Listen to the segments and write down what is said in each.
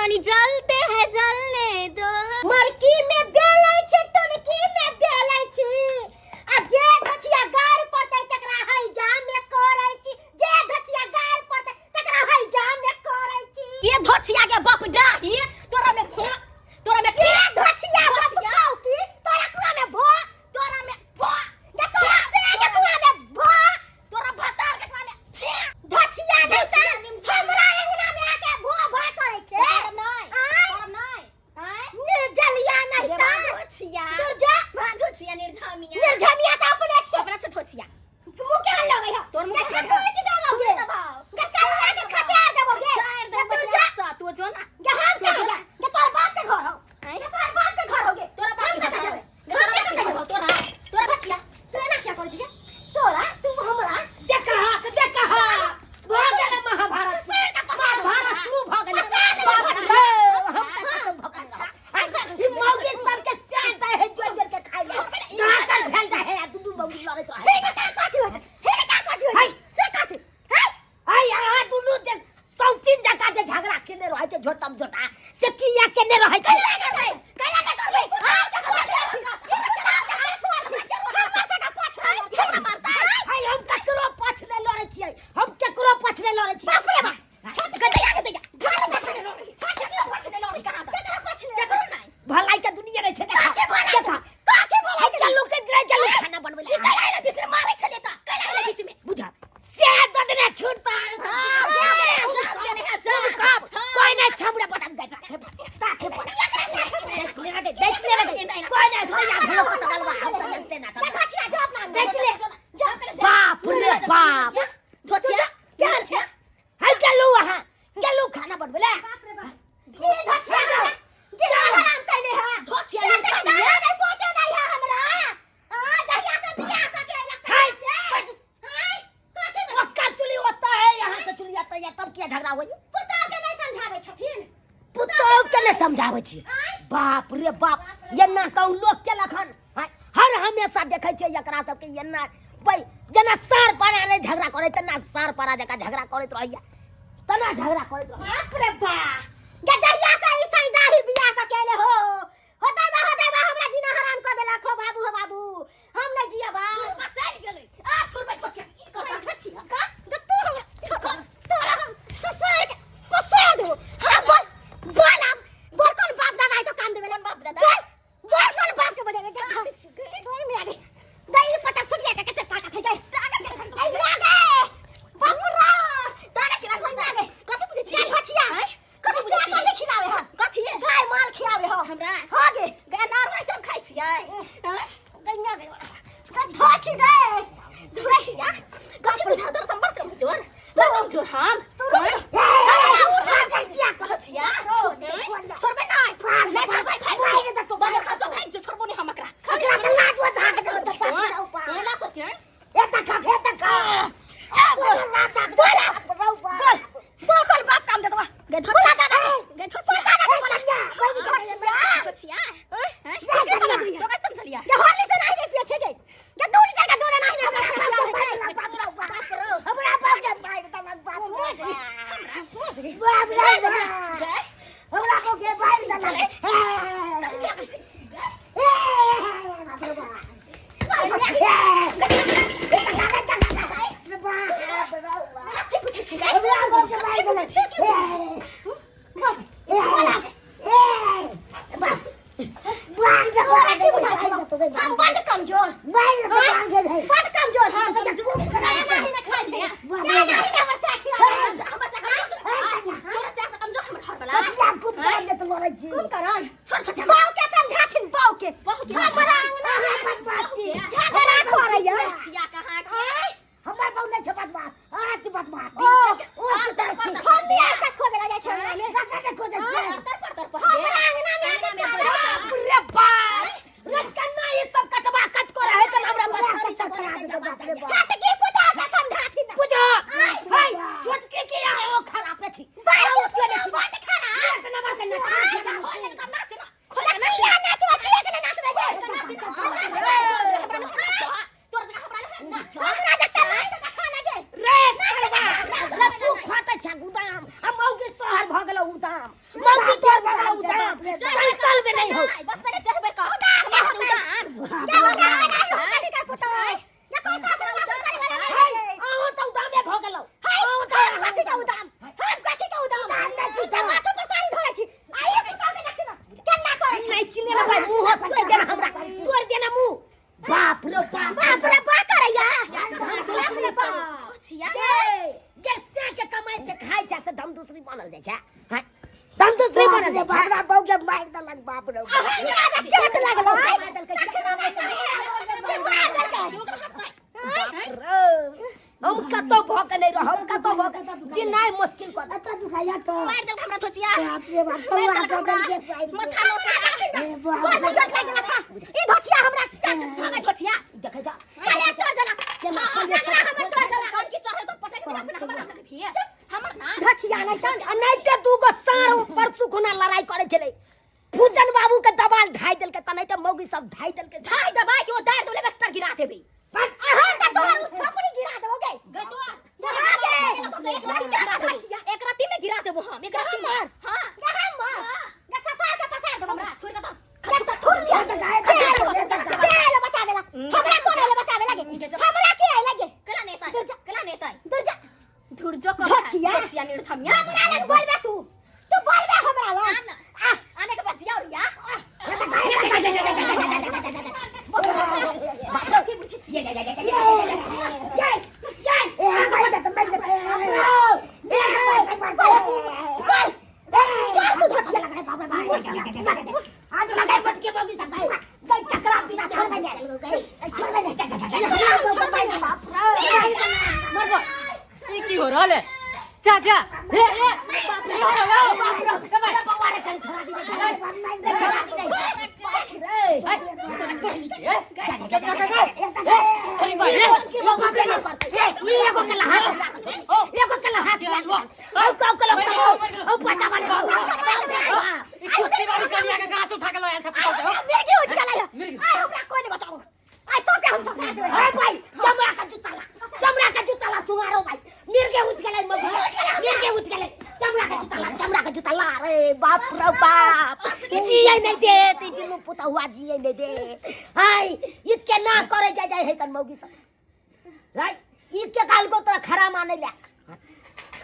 पानी जलते है जलने दो। मरकी में बेलै छी, टुनकी में बेलै छी, आ जे धचिया गार पड़तै तकरा हैजा में करै छी। जे धचिया गार पड़तै तकरा हैजा में करै छी। ये धोछिया के बाप डाही, तोरा में भो, तोरा में के धचिया बाप कौकी, तोरा कुआ में भो, तोरा में भो, गे तोरा से के कुआ में भो, तोरा भतार के कुआ में छे। धचिया नहीं त हमरा अंगना में आके भो भो करै छै। तोरा नहीं, आय। तोरा नहीं। आय। निर्जलिया नहीं त धोछिया। दुर्जा धोछिया निर्झमिया। निर्झमिया त अपने छै। अपना छै धोछिया। मुंह केहन लगै हौ? तोर मुंह गट्ठा केहन लगै? कुच देबौ गे। दबाओ। गट्ठा के खचार देबौ गे। खचार देबौ, गे दुर्जा। सा, तू जो ना। गे हम कहाँ जा? गे तोर बाप के घर हौ। आँय? गे तोर बाप के घर हौ गे। तोरा बाप हम के कतऽ घर जेबै? हौ। हम कतऽ जेबै? तोरा तोरा बचिया, तू एना किया करै छी गे? तोरा तू हमरा देखा देखा, भऽ गेलै महाभारत। महाभारत शुरू भऽ गेलै। बाप रे, हम तऽ खतम भऽ गेल। ई मौगी सबके स्याह दै है, जोर जोर के खाइ ले घातल भेल जाइ है, आ दुनू मौगी लड़ैत रहै। हे का कथी होत? हे का कथी होत? है। से कथी? हे। आइ अहाँ दुनू जे सौतीन जकाँ जे झगड़ा केने रहै छै झोटम झोटा, से किया केने रहै छै? कैला ने भाई, कैला ने करबै? हां, से हाय, हम ककरो पक्ष नहि लड़ै छियै, हम ककरो पक्ष नहि लड़ै छियै। बाप रे बाप, गदैया गदैया भलाई के दुनिया नहि छै। देखा काके भलाई? देखा, काके भलाई? हम चलू के गिरा चलू खाना बनबै ई कैला आइले बीच में मारै छलै त कैला आइले बीच में? बुझा से ददने छूटता। हाँ, जा, जा, देने है, जा। कोई नहीं छमड़ा बदम दे ताके ताके पर देख ले रे, देख ले रे। कोई नहीं सया भलो को तबलवा हम तो जानते ना। देख ले, बाप रे बाप। धोछिया क्या छै? हाय, गेलू वहां गेलू खाना बनबै ले। धोछिया। हाय, ओकर चुली होता है, यहाँ के चुली आता है, तब किया झगड़ा होई? पुतोह के नहीं समझाबै छी। बाप रे बाप, एना कहूँ लोक केलक हन? आँय, हर हमेशा देखै छियै एकरा सबके एना भाई, जेना सार पारा नहि झगड़ा करै तेना सार पारा जकाँ झगड़ा करैत रहैया, तेना झगड़ा करैत रहैया। बाप रे बा, गजरिया से ई संडाही बियाह क के हो होतै बा, होतै बा, हमरा जीना हराम क देलक हो बाबू, हो बाबू, हम नहीं जिया बा। चलि गेलै आ थोड़ धोछिया ई कथी धोछिया का ग तू हमरा छोड़, तोरा हम ससुर के पसार दो। हां, बोल बोल, अब बोल, कौन बाप दादा है तो काम देबे? कोन बाप दादा? बोल बोल, कौन बाप के बजेबे? जा दई में आगे दई पता सुटिया के कते ताकत है, गई ताकत है, ए आगे बाप रे। तारा केना कोई आगे। कथी बुझै छियै? धोछिया। आँय? कथी बुझै छियै? कथी खिलावे हो? कथी? गाय माल खिलावे हो। हमरा? हाँ गे। गए नार भाई हम खाइ छियै? आँय? गैया गै धोछि गए। धोछिया कथी बुझा? तोरा संबर से कमजोर, तोरा कमजोर हम? आँय? धोछिया छोड़बै नहि, नहि छोड़बै। भाग बाहर, खसो, भाग जो, छोड़बो नहि हम एकरा। हाँ, ना सोचियै। बोल बोल, कौन बाप काम देतवा? गए धोछिया, गए धोछिया, धोछिया। धोछिया। आँय? तो तो कथी समझलियै? गे होली से नहीं गे पिए छे गे, गे 2 लीटर का दूध नहीं हमरा। गए कथी पूछै छी गए? हम बड कमजोर, बड कमजोर हम। नहीं ना खाइ छै, नहीं नहीं, हमर से खिलावे। हमर से कमजोर, तोरा से कमजोर हमर घर वाला। कोन करन? छोड़ छोड़। बाऊ के समझाथिन, बाऊ के। बाऊ के। हमरा अंगना में झगड़ा करैया। धोछिया कहाँ के? हमर बाऊ नहि छै बदमाश, आज बदमाश ओ, ओ चितर छी। हम बियाह के खोजे जाइ छै अंगना में। कतऽ के खोजै छियै? तर पर तर पर हमरा अंगना में अंगना में आके बाप रे बाप, रचकन्ना ई सब कटवा कट को रहे त हमरा बस। छोटकी पुतोह के समझाथिन। बुझो हाय, छोटकी के आयो खराब छी। बाऊ के पुतोह बड खराब। एक नंबर के नाच। खोल के नाच ना, खोल के नाच। किया नाचबा? किया के नाचबै? नहीं, बस पहले चढ़बे कर हमरा उदान ये उदान नहीं होता नहीं कर पुतो ये कोई सास वाला करे वाला नहीं है। अहाँ तऽ उदामे भऽ गेलौ। हाय हम कथी के उदाम, हम कथी के उदाम? तो माथो पर साड़ी धोरै छी आ एक पुतौ के देखी ना केना करै छी। नहि चिल्ले ना भाई, मुँह तोड़ि देना हमरा, तोड़ि देना मुँह। बाप रे बाप। बाप रे बाप करैया। बाप रे बाप। धोछिया गे गे से के कमाई से खाइ छै से धम दूसरी बनल जाइ छै। हैं, धम दूसरी बनल जाइ छै। बाप रे बहू के मारि देलक बाप रे। हमरा तऽ चोट लागल। मारि देलकै। मार देलकै। ओकर हाथ नहीं। बाप रे, हम कतौ भऽ के नहि रहब, कतौ भऽ के जिनाइ मुश्किल कऽ देत। एतऽ दुखाइया तो। मार देलक हमरा धोछिया। बाप रे बाप, मार कौआ देलक कऽ हमरा। देलकै। माथा नोचा। हे बाप बहुत रे। चोट लागि गेल। ई धोछिया हमरा चोट भागे धोछिया। देखै जा कलेर तोड़ देलक। केना हाँ, कलेर नगरा हमर तोड़ देलक। सन की चढ़े तो पटक देलक अपना हमर हाथ फिर हमर ना धोछिया नहि सन। आ नहि ते दूगो साँढ़ परसू खुना लड़ाई करै छलै, फूजन बाबू के दबाल ढाई देलकै, त नहि ते मौगी सब ढाई देलकै। ढाई दबाई के ओ दार देले बस्तर गिरा देबे। हम तऽ तोहर उ थोपड़ी गिरा देबौ गे। गई तो हाँ गे। एक राती में गिरा देबो हम, एक राती में। हां। गे हम गे ससार के पसार देबौ। हमरा थोड़ के तो के तऽ थुर लिया। तऽ गाय तऽ गाय तऽ गाय। के आएल बचावे ला? हमरा कोन आएल बचावे लागे? हमरा के आएल लागे? कला नेता कला नेता। दूर जा। धुरजो को धोछिया। धोछिया निर्धमिया। हमरा लग बोलबे तू, तू बोलबे हमरा लग। आना आने के बचिया और या बाप बुझे छिए। ए मारि देतै, मारि देतै। ए मारि देतै, मारि देतै। बोल बोल तू धोछिया लग रे बाप रे बाप। आज लगाई मत के मौगी सब गई गई चकरा पीना छोड़ दे गई छोड़ दे। बाप रे। मरबो, ई की हो रहल है चाचा? हे हे, की हो रहल है? बाप रे, ए भाई, बौआ रे, कहीं छोड़ा दी रे, छोड़ा दी रे, बाप रे। ए, तोरा बहिनी के, ए, केतना के गए? ए, अरे भाई, ए, के मौगी के नहीं करते ई एगो के लहास ओ, एगो के लहास औ कौ के लोग सब औ बचा वाले बाप रे बाप। ई कुत्ती वाली कनिया के गाछ उठा के लऽ आयल सब पुतहु के, हो। मिर्गी उठ गेलै। मिर्गी। आइ हमरा कोइ नहि बचाबो, आइ सबके हम ससा देबै। अरे भाई, चमड़ा का जूता ला, चमड़ा का जूता ला सुंगारो भाई। मिर्गे उठ गेलै मौगी, मिर्गे उठ गेलै। चमड़ा का जूता ला, चमड़ा का जूता ला। रे बाप रे बाप, जिए नहीं दे ई दुनू पुतहुआ, जिए नहीं दे। हाय, ई केना करे जाय जाय है कन मौगी सब राई। ई के काल को तोरा खरा माने ले।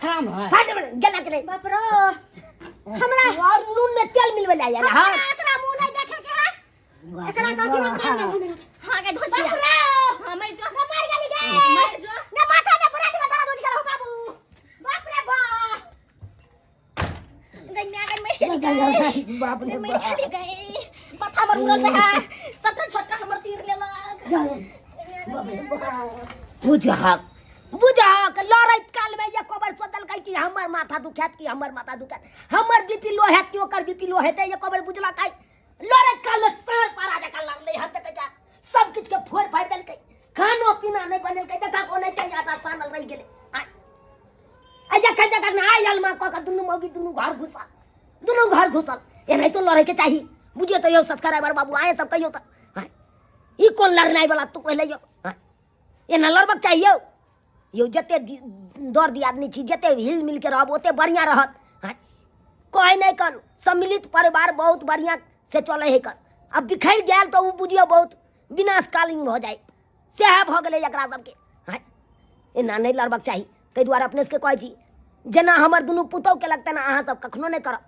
खराब है। फाट बड़े गेला के नहीं। बाप रे, हमरा और नून में तेल मिलवे ला यार। हां। हमरा एकरा मुंह नहि देखे के है, एकरा कथी में मार गेल हमरा। हां गे धोछिया। बाप रे। हां मर जो। ना मार गेली गे। मर जो। ना माथा में पड़ा देबे दर्द उठ गेल हो बाबू। बाप रे बाप। गई मैं, गई मैं। बाप रे मैं बाप। चली गई, माथा मर उड़ल है, सबटा छोटका हमर तीर लेलक। बाप रे बाप। बुझहक बुझहक, लड़ैत काल में एको बेर सोचलकै कि हमर माथा दुखात कि हमर माथा दुखात, हमर बीपी लो हैत कि ओकर बीपी लो हेतै, एको बेर बुझलकै? लड़ैत काल में साँढ़ पारा जकाँ लड़लै हन, देखै जा सब किछु के फोड़ि फाड़ि देलकै, खानो पीना नहि बनेलकै, देखा ओनाहिते आटा सानल रहि गेलै। आइ आ जखन जखन आइ अलमा कऽ कऽ दुनू मौगी दुनू घर घुसल, दुनू घर घुसल। एनाहितो लड़ैके चाही, बुझियौ तऽ यौ सब्सक्राइबर बाबू, अहेँ सब कहियौ तऽ हँ, ई कोन लड़नाइ वाला तू कहले यौ? हँ, एना लड़बक चाही यौ? यौ जते दर दियादनी छी, जते हिल मिलके रहब ओते बढ़िआँ रहत। हँ, कहै नहि कन सम्मिलित परिवार बहुत बढ़िआँ से चलै है कन, आब बिखरि गेल तऽ ओ बुझियौ बहुत विनाशकालीन भऽ जाइ, सएह भऽ गेलै एकरा सबके। हँ, एना नहि लड़बक चाही, ताहि दुआरे अपने सबके कहै छी, जेना हमर दुनू पुतहु केलक तेना अहाँ सब कखनो नहि करब।